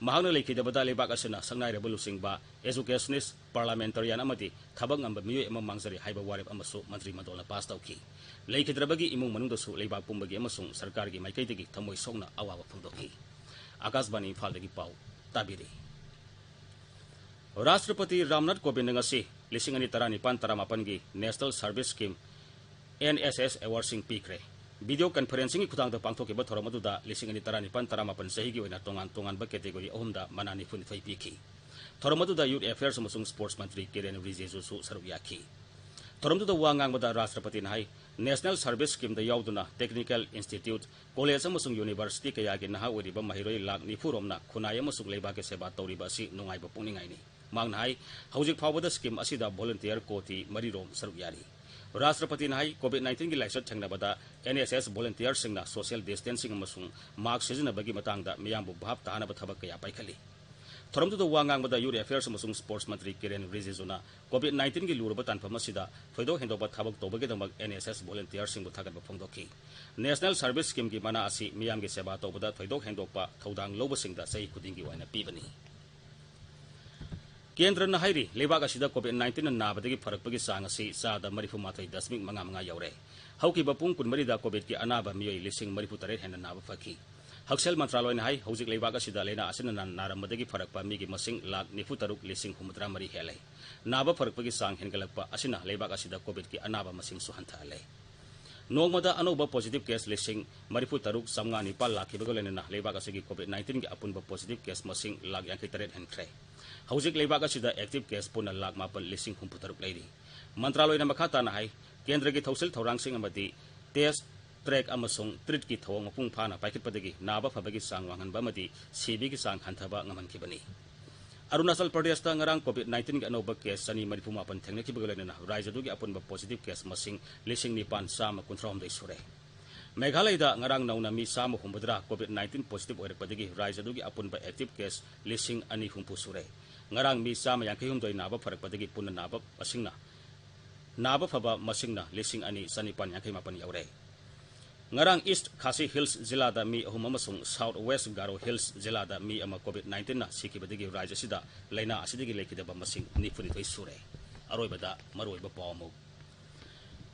ꯃꯍꯥꯛꯅ ꯂꯩꯈꯤꯗꯕꯗ ꯂꯩꯕꯥꯛ ꯑꯁꯤꯅ ꯁꯛꯅꯥꯏꯔꯕ ꯂꯨꯆꯤꯡꯕ, ꯑꯦꯖꯨꯀꯦꯁꯅꯤꯁ, ꯄꯥꯔꯂꯥꯃꯦꯟꯇꯔꯤꯌꯥꯟ ꯑꯃꯗꯤ ꯊꯕꯛ ꯉꯝꯕ ꯃꯤꯑꯣꯏ ꯑꯃ ꯃꯥꯡꯖꯔꯦ ꯍꯥꯏꯕ ꯋꯥꯔꯦꯞ ꯑꯃꯁꯨ ꯃꯟꯇ꯭ꯔꯤ ꯃꯟꯗꯣꯜꯅ ꯄꯥꯁ ꯇꯧꯈꯤ꯫ ꯂꯩꯈꯤꯗ꯭ꯔꯕꯒꯤ ꯏꯃꯨꯡ ꯃꯅꯨꯡꯗꯁꯨ ꯂꯩꯕꯥꯛ ꯄꯨꯝꯕꯒꯤ ꯑꯃꯁꯨꯡ ꯁꯔꯀꯥꯔꯒꯤ ꯃꯥꯏꯀꯩꯗꯒꯤ ꯊꯃꯣꯏ ꯁꯣꯛꯅ ꯑꯋꯥꯕ ꯐꯣꯡꯗꯣꯛꯈꯤ꯫ ꯑꯀꯥꯁꯕꯥꯅꯤ ꯏꯝꯐꯥꯜꯗꯒꯤ ꯄꯥꯎ ꯇꯥꯕꯤꯔꯤ꯫ ꯔꯥꯁꯇ꯭ꯔꯄꯇꯤ ꯔꯥꯝꯅꯥꯊ ꯀꯣꯕꯤꯟꯗ ꯉꯁꯤ ꯂꯤꯁꯤꯡ ꯑꯅꯤ ꯇꯔꯥꯅꯤꯄꯥꯟ ꯇꯔꯥꯃꯥꯄꯟꯒꯤ National Service Scheme, ꯑꯦꯟ ꯑꯦꯁ ꯑꯦꯁ, ꯑꯦꯋꯥꯔꯗꯁꯤꯡ ꯄꯤꯈ꯭ꯔꯦ꯫ ꯚꯤꯗꯤꯑꯣ ꯀꯟꯐꯔꯦꯟꯁꯤꯡꯒꯤ ꯈꯨꯊꯥꯡꯗ ꯄꯥꯡꯊꯣꯛꯈꯤꯕ ꯊꯧꯔꯝ ꯑꯗꯨꯗ ꯂꯤꯁꯤꯡ ꯑꯅꯤ ꯇꯔꯥꯅꯤꯄꯥꯟ ꯇꯔꯥꯃꯥꯄꯟ ꯆꯍꯤꯒꯤ ꯑꯣꯏꯅ ꯇꯣꯉꯥꯟ ꯇꯣꯉꯥꯟꯕ ꯀꯦꯇꯦꯒꯣꯔꯤ ꯑꯍꯨꯝꯗ ꯃꯅꯥ ꯅꯤꯐꯨꯅꯤꯊꯣꯏ ꯄꯤꯈꯤ꯫ ꯊꯧꯔꯝ ꯑꯗꯨꯗ ꯌꯨꯠ ꯑꯦꯐꯤꯌꯔꯁ ꯑꯃꯁꯨꯡ ꯁ꯭ꯄꯣꯔꯠꯁ ꯃꯟꯇ꯭ꯔꯤ ꯀꯤꯔꯦꯟ ꯔꯤꯖꯤꯖꯨꯁꯨ ꯁꯔꯨꯛ ꯌꯥꯈꯤ꯫ ꯊꯧꯔꯝꯗꯨꯗ ꯋꯥ ꯉꯥꯡꯕꯗ ꯔꯥꯁꯇ꯭ꯔꯄꯇꯤꯅ ꯍꯥꯏ, National Service Scheme ꯗ ꯌꯥꯎꯗꯨꯅ technical institute, college ꯑꯃꯁꯨꯡ university ꯀꯌꯥꯒꯤ ꯅꯍꯥ ꯑꯣꯏꯔꯤꯕ ꯃꯍꯩꯔꯣꯏ ꯂꯥꯈ ꯅꯤꯐꯨ ꯔꯣꯝꯅ ꯈꯨꯟꯅꯥꯏ ꯑꯃꯁꯨꯡ ꯂꯩꯕꯥꯛꯀꯤ ꯁꯦꯕꯥ ꯇꯧꯔꯤꯕ ꯑꯁꯤ ꯅꯨꯡꯉꯥꯏꯕ ꯄꯣꯛꯅꯤꯡꯉꯥꯏꯅꯤ꯫ ꯃꯍꯥꯛꯅ ꯍꯥꯏ, ꯍꯧꯖꯤꯛ ꯐꯥꯎꯕꯗ scheme ꯑꯁꯤꯗ volunteer ꯀꯣꯇꯤ ꯃꯔꯤ ꯔꯣꯝ ꯁꯔꯨꯛ ꯌꯥꯔꯤ꯫ ꯔꯥꯁꯇ꯭ꯔꯄꯇꯤꯅ ꯍꯥꯏ, COVID nineteen ꯒꯤ ꯂꯥꯏꯆꯠ ꯊꯦꯡꯅꯕꯗ N S S volunteer ꯁꯤꯡꯅ social distancing ꯑꯃꯁꯨꯡ mask ꯁꯤꯖꯤꯟꯅꯕꯒꯤ ꯃꯇꯥꯡꯗ ꯃꯤꯌꯥꯝꯕꯨ ꯚꯥꯞ ꯇꯥꯍꯟꯅꯕ ꯊꯕꯛ ꯀꯌꯥ ꯄꯥꯏꯈꯠꯂꯤ꯫ ꯊꯧꯔꯝꯗꯨꯗ ꯋꯥ ꯉꯥꯡꯕꯗ Youth Affairs ꯑꯃꯁꯨꯡ Sports ꯃꯟꯇ꯭ꯔꯤ ꯀꯤꯔꯦꯟ ꯔꯤꯖꯤꯖꯨꯅ COVID nineteen ꯒꯤ ꯂꯨꯔꯕ ꯇꯥꯟꯐꯝ ꯑꯁꯤꯗ ꯊꯣꯏꯗꯣꯛ ꯍꯦꯟꯗꯣꯛꯄ ꯊꯕꯛ ꯇꯧꯕꯒꯤꯗꯃꯛ N S S volunteer ꯁꯤꯡꯕꯨ ꯊꯥꯒꯠꯄ ꯐꯣꯡꯗꯣꯛꯈꯤ꯫ National Service Scheme ꯒꯤ ꯃꯅꯥ ꯑꯁꯤ ꯃꯤꯌꯥꯝꯒꯤ ꯁꯦꯕꯥ ꯇꯧꯕꯗ ꯊꯣꯏꯗꯣꯛ ꯍꯦꯟꯗꯣꯛꯄ ꯊꯧꯗꯥꯡ ꯂꯧꯕꯁꯤꯡꯗ ꯆꯍꯤ ꯈꯨꯗꯤꯡꯒꯤ ꯑꯣꯏꯅ ꯄꯤꯕꯅꯤ꯫ ꯀꯦꯟꯗ꯭ꯔꯅ ꯍꯥꯏꯔꯤ, ꯂꯩꯕꯥꯛ ꯑꯁꯤꯗ COVID nineteen ꯅ ꯅꯥꯕꯗꯒꯤ ꯐꯔꯛꯄꯒꯤ ꯆꯥꯡ ꯑꯁꯤ ꯆꯥꯗ ꯃꯔꯤꯐꯨ ꯃꯥꯊꯣꯏ ꯗꯁꯃꯤꯛ ꯃꯉꯥ ꯃꯉꯥ ꯌꯧꯔꯦ꯫ ꯍꯧꯈꯤꯕ ꯄꯨꯡ ꯀꯨꯟꯃꯔꯤꯗ COVID ꯀꯤ ꯑꯅꯥꯕ ꯃꯤꯑꯣꯏ ꯂꯤꯁꯤꯡ ꯃꯔꯤꯐꯨ ꯇꯔꯦꯠ ꯍꯦꯟꯅ ꯅꯥꯕ ꯐꯈꯤ꯫ ꯍꯛꯁꯦꯜ ꯃꯟꯇ꯭ꯔꯥꯂꯣꯏꯅ ꯍꯥꯏ, ꯍꯧꯖꯤꯛ ꯂꯩꯕꯥꯛ ꯑꯁꯤꯗ ꯂꯥꯏꯅꯥ ꯑꯁꯤꯅ ꯅꯥ-, ꯅꯥꯔꯝꯕꯗꯒꯤ ꯐꯔꯛꯄ ꯃꯤꯒꯤ ꯃꯁꯤꯡ ꯂꯥꯈ ꯅꯤꯐꯨ ꯇꯔꯨꯛ ꯂꯤꯁꯤꯡ ꯍꯨꯝꯐꯨꯇꯔꯥ ꯃꯔꯤ ꯍꯦꯜꯂꯦ꯫ ꯅꯥꯕ ꯐꯔꯛꯄꯒꯤ ꯆꯥꯡ ꯍꯦꯟꯒꯠꯂꯛꯄ ꯑꯁꯤꯅ ꯂꯩꯕꯥꯛ ꯑꯁꯤꯗ COVID ꯀꯤ ꯑꯅꯥꯕ ꯃꯁꯤꯡꯁꯨ ꯍꯟꯊꯍꯜꯂꯦ꯫ ꯅꯣꯡꯃꯗ ꯑꯅꯧꯕ positive case ꯂꯤꯁꯤꯡ ꯃꯔꯤꯐꯨ ꯇꯔꯨꯛ ꯆꯥꯝꯃꯉꯥ ꯅꯤꯄꯥꯜ ꯂꯥꯛꯈꯤꯕꯒ ꯂꯣꯏꯅꯅ ꯂꯩꯕꯥꯛ ꯑꯁꯤꯒꯤ COVID nineteen ꯒꯤ ꯑꯄꯨꯟꯕ positive case ꯃꯁꯤꯡ ꯂꯥꯈ ꯌꯥꯡꯈꯩ ꯇꯔꯦꯠ ꯍꯦꯟꯈ꯭ꯔꯦ꯫ ꯍꯧꯖꯤꯛ ꯂꯩꯕꯥꯛ ꯑꯁꯤꯗ active case ꯄꯨꯟꯅ ꯂꯥꯈ ꯃꯥꯄꯜ ꯂꯤꯁꯤꯡ ꯍꯨꯝꯐꯨ ꯇꯔꯨꯛ ꯂꯩꯔꯤ꯫ ꯃꯟꯇ꯭ꯔꯥꯂꯣꯏꯅ ꯃꯈꯥ ꯇꯥꯅ ꯍꯥꯏ, ꯀꯦꯟꯗ꯭ꯔꯒꯤ ꯊꯧꯁꯤꯜ ꯊꯧꯔꯥꯡꯁꯤꯡ ꯑꯃꯗꯤ test, track ꯑꯃꯁꯨꯡ treat ꯀꯤ ꯊꯧꯑꯣꯡ ꯃꯄꯨꯡ ꯐꯥꯅ ꯄꯥꯏꯈꯠꯄꯗꯒꯤ ꯅꯥꯕ ꯐꯕꯒꯤ ꯆꯥꯡ ꯋꯥꯡꯍꯟꯕ ꯑꯃꯗꯤ ꯁꯤꯕꯒꯤ ꯆꯥꯡ ꯍꯟꯊꯕ ꯉꯝꯍꯟꯈꯤꯕꯅꯤ꯫ ꯑꯔꯨꯅꯥꯆꯜ ꯄ꯭ꯔꯗꯦꯁꯇ ꯉꯔꯥꯡ COVID nineteen ꯒꯤ ꯑꯅꯧꯕ case ꯆꯅꯤ ꯃꯔꯤꯐꯨ ꯃꯥꯄꯟ ꯊꯦꯡꯅꯈꯤꯕꯒ ꯂꯣꯏꯅꯅ ꯔꯥꯖ꯭ꯌꯗꯨꯒꯤ ꯑꯄꯨꯟꯕ positive case ꯃꯁꯤꯡ ꯂꯤꯁꯤꯡ ꯅꯤꯄꯥꯟ ꯆꯥꯝꯃ ꯀꯨꯟꯊ꯭ꯔꯥꯍꯨꯝꯗꯣꯏ ꯁꯨꯔꯦ꯫ ꯃꯦꯘꯥꯂꯌꯗ ꯉꯔꯥꯡ ꯅꯧꯅ ꯃꯤ ꯆꯥꯝꯃ ꯍꯨꯝꯐꯨꯇꯔꯥ COVID nineteen positive ꯑꯣꯏꯔꯛꯄꯗꯒꯤ ꯔꯥꯖ꯭ꯌꯗꯨꯒꯤ ꯑꯄꯨꯟꯕ active case ꯂꯤꯁꯤꯡ ꯑꯅꯤ ꯍꯨꯝꯐꯨ ꯁꯨꯔꯦ꯫ ꯉꯔꯥꯡ ꯃꯤ ꯆꯥꯝꯃ ꯌꯥꯡꯈꯩ ꯍꯨꯝꯗꯣꯏ ꯅꯥꯕ ꯐꯔꯛꯄꯗꯒꯤ ꯄꯨꯟꯅ ꯅꯥꯕ ꯃꯁꯤꯡꯅ, ꯅꯥꯕ ꯐꯕ ꯃꯁꯤꯡꯅ ꯂꯤꯁꯤꯡ ꯑꯅꯤ ꯆꯅꯤꯄꯥꯟ ꯌꯥꯡꯈꯩ ꯃꯥꯄꯟ ꯌꯧꯔꯦ꯫ ꯉꯔꯥꯡ East Khasi Hills ꯖꯤꯂꯥꯗ ꯃꯤ ꯑꯍꯨꯝ ꯑꯃꯁꯨꯡ South West Garo Hills ꯖꯤꯂꯥꯗ ꯃꯤ ꯑꯃ COVID nineteen ꯅ ꯁꯤꯈꯤꯕꯗꯒꯤ ꯔꯥꯖ꯭ꯌ ꯑꯁꯤꯗ ꯂꯥꯏꯅꯥ ꯑꯁꯤꯗꯒꯤ ꯂꯩꯈꯤꯗꯕ ꯃꯁꯤꯡ ꯅꯤꯐꯨꯅꯤꯊꯣꯏ ꯁꯨꯔꯦ꯫ ꯑꯔꯣꯏꯕꯗ ꯃꯔꯨꯑꯣꯏꯕ ꯄꯥꯎ ꯑꯃꯨꯛ꯫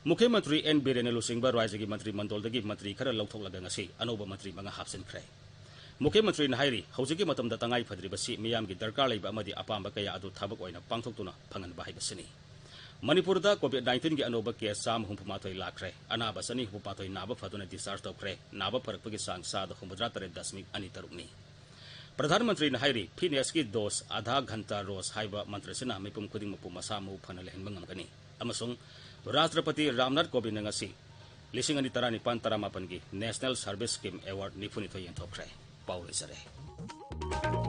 ꯃꯨꯈ꯭ꯌ ꯃꯟꯇ꯭ꯔꯤ ꯑꯦꯟ ꯕꯤꯔꯦꯟꯅ ꯂꯨꯆꯤꯡꯕ ꯔꯥꯖ꯭ꯌꯒꯤ ꯃꯟꯇ꯭ꯔꯤ ꯃꯟꯗꯣꯜꯗꯒꯤ ꯃꯟꯇ꯭ꯔꯤ ꯈꯔ ꯂꯧꯊꯣꯛꯂꯒ ꯉꯁꯤ ꯑꯅꯧꯕ ꯃꯟꯇ꯭ꯔꯤ ꯃꯉꯥ ꯍꯥꯞꯆꯤꯟꯈ꯭ꯔꯦ꯫ ꯃꯨꯈ꯭ꯌ ꯃꯟꯇ꯭ꯔꯤꯅ ꯍꯥꯏꯔꯤ, ꯍꯧꯖꯤꯛꯀꯤ ꯃꯇꯝꯗ ꯇꯉꯥꯏ ꯐꯗ꯭ꯔꯤꯕꯁꯤ ꯃꯤꯌꯥꯝꯒꯤ ꯗꯔꯀꯥꯔ ꯂꯩꯕ ꯑꯃꯗꯤ ꯑꯄꯥꯝꯕ ꯀꯌꯥ ꯑꯗꯨ ꯊꯕꯛ ꯑꯣꯏꯅ ꯄꯥꯡꯊꯣꯛꯇꯨꯅ ꯐꯪꯍꯟꯕ ꯍꯥꯏꯕꯁꯤꯅꯤ꯫ ꯃꯅꯤꯄꯨꯔꯗ COVID nineteen ꯒꯤ ꯑꯅꯧꯕ case ꯆꯥꯝꯃ ꯍꯨꯝꯐꯨ ꯃꯥꯊꯣꯏ ꯂꯥꯛꯈ꯭ꯔꯦ꯫ ꯑꯅꯥꯕ ꯆꯅꯤ ꯍꯨꯝꯐꯨ ꯃꯥꯊꯣꯏ ꯅꯥꯕ ꯐꯗꯨꯅ discharge ꯇꯧꯈ꯭ꯔꯦ꯫ ꯅꯥꯕ ꯐꯔꯛꯄꯒꯤ ꯆꯥꯡ ꯆꯥꯗ ꯍꯨꯝꯐꯨꯇꯔꯥ ꯇꯔꯦꯠ ꯗꯁꯃꯤꯛ ꯑꯅꯤ ꯇꯔꯨꯛꯅꯤ꯫ ꯄ꯭ꯔꯙꯥꯟ ꯃꯟꯇ꯭ꯔꯤꯅ ꯍꯥꯏꯔꯤ, Fitness ꯀꯤ dose ꯑꯥꯙꯥ ꯘꯟꯇꯥ ꯔꯣꯖ ꯍꯥꯏꯕ ꯃꯟꯇ꯭ꯔ ꯑꯁꯤꯅ ꯃꯤꯄꯨꯝ ꯈꯨꯗꯤꯡꯃꯛꯄꯨ ꯃꯁꯥ ꯃꯎ ꯐꯅ ꯂꯩꯍꯟꯕ ꯉꯝꯒꯅꯤ ꯑꯃꯁꯨꯡ ꯔꯥꯁꯇ꯭ꯔꯄꯇꯤ ꯔꯥꯝꯅꯥꯊ ꯀꯣꯕꯤꯟꯗꯅ ꯉꯁꯤ ꯂꯤꯁꯤꯡ ꯑꯅꯤ ꯇꯔꯥꯅꯤꯄꯥꯟ ꯇꯔꯥꯃꯥꯄꯟꯒꯤ National Service Scheme Award ꯅꯤꯐꯨꯅꯤꯊꯣꯏ ꯌꯦꯟꯊꯣꯛꯈ꯭ꯔꯦ꯫ ꯄꯥꯎ ꯂꯣꯏꯖꯔꯦ꯫